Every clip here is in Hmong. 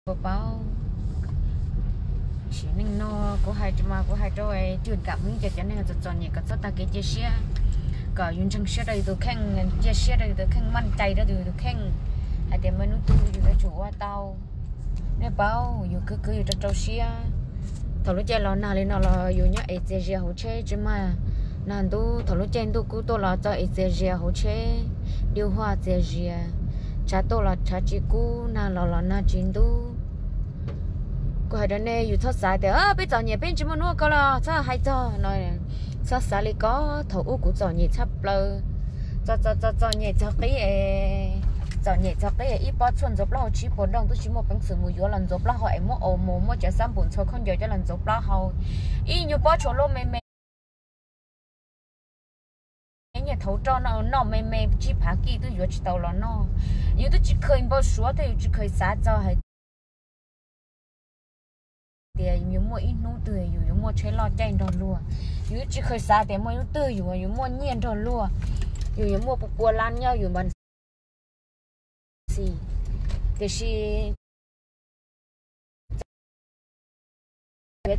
Paub, sim neej no kuv hais mas kuv hais rau cwj kam hwv cov cov neeg txom txom nyem kom txhob tag kev cia siab, kom yus ntseeg siab rau yus tus kheej, cia siab rau yus tus kheej, maj cai rau yus tus kheej hais tias muaj hnub twg yus yuav tsum ua tau. Nej paub, yus khwv khwv yus rau rau siab. Thaum lub caij los nag li no los yus nyob ev txias zias hauv tsheb tsis mag. Nag ntub, thaum lub caij ntuj kub tuaj los txog ev txias zias hauv tsheb, dib huaj txias zias, tshav tuaj los tshav tsis kub, nag los los nag tsis ntub. Kuv hais rau nej, yus txhob xav tias peb txom nyem peb tsis muaj hnub ko los txhob hais txog no, txhob xav li ko. Thaum ub kuv txom nyem tshaj plaws, txom txom txom nyem txog qib es, txom nyem txog qib es ib pob tshuaj ntxuav plaub hau tsib puas dooj twb tsis muaj peev xwm mus yuav los ntxuav plaub hau es muab aus mus muab cov xab npum ntxhua khaub ncaws coj los ntxuav plaub hau. Ib nyuag pob tshuaj luaj me me, nyiaj thaum roj noj me me tsib phav kij twb yuav tsis tau los noj. Yus twb tsis kheev npau suav thiab yus tsis kheev xav txog hais tias yus yuav muaj ib hnub twg yus yuav muaj tsheb loj caij nrog luag. Yus twb tsis kheev xav tias muaj ib hnub twg yus yuav muaj nyiaj nrog luag, yus yuav muaj pua pua lab nyob yus npas xis. Tiam sis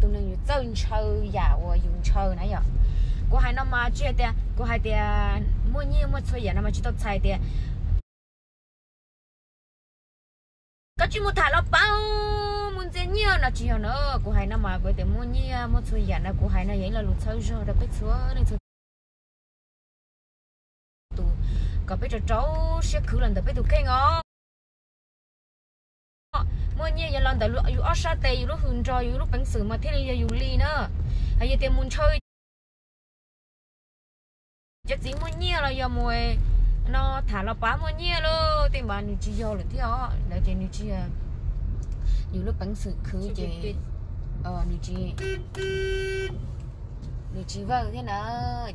tus neeg yus txawj ntshaw yam uas yus ntshaw na yom. Kuv hais no mas tsis hais tias, kuv hais tias muaj nyiaj muaj txhua yam no mas tsis tau txhais tias koj tsis mus tham los pab mus ntxias nyiaj no tsis yog na. Kuv hais no mas kuv tias muaj nyiaj muaj txhua yam no kuv hais no yog ib lo lus txhawb zog rau peb txhua leej txhua tus kom peb rau rau siab khwv los ntawm peb tus kheej os. Muaj nyiaj yog los ntawm yus ob sab tes, yus lub hws nrog yus lub peev xwm mas thiaj li yog yus li na. Hais yog tias mus ntshaw cov txiv muaj nyiaj los yog mus no tham los pab muaj nyiaj lauj, tej mas nws tsis yog lawm thiab os. Lawv ces nws tsis, yus lub peev xwm khwv ces nws tsis, nws tsis vawj thiab na.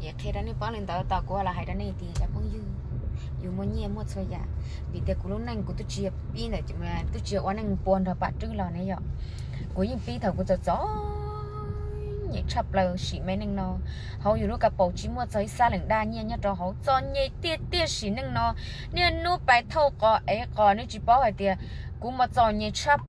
Ces qhia rau nej paub li ntawd, tos kuv los hais rau nej tias cov phooj ywg, yus muaj nyiaj muaj txhua yam. Vim tias kuv lub neej kuv twb tsis yog pib ntawm, twb tsis yog ua neej puag nrog Pam Rwb los ne yom. Kuv yeej pib thaum kuv txom txom nyem tshaj plaws sim me neej no. Hauv yus lub kas paum tsis muaj txog ib xab leem daj nyiaj nyob rau hauv, txom nyem tiag tiag sim neej no. Niaj hnub pais thauj qos ev qos, nej tsis paub hais tias kuv mas txom nyem tshaj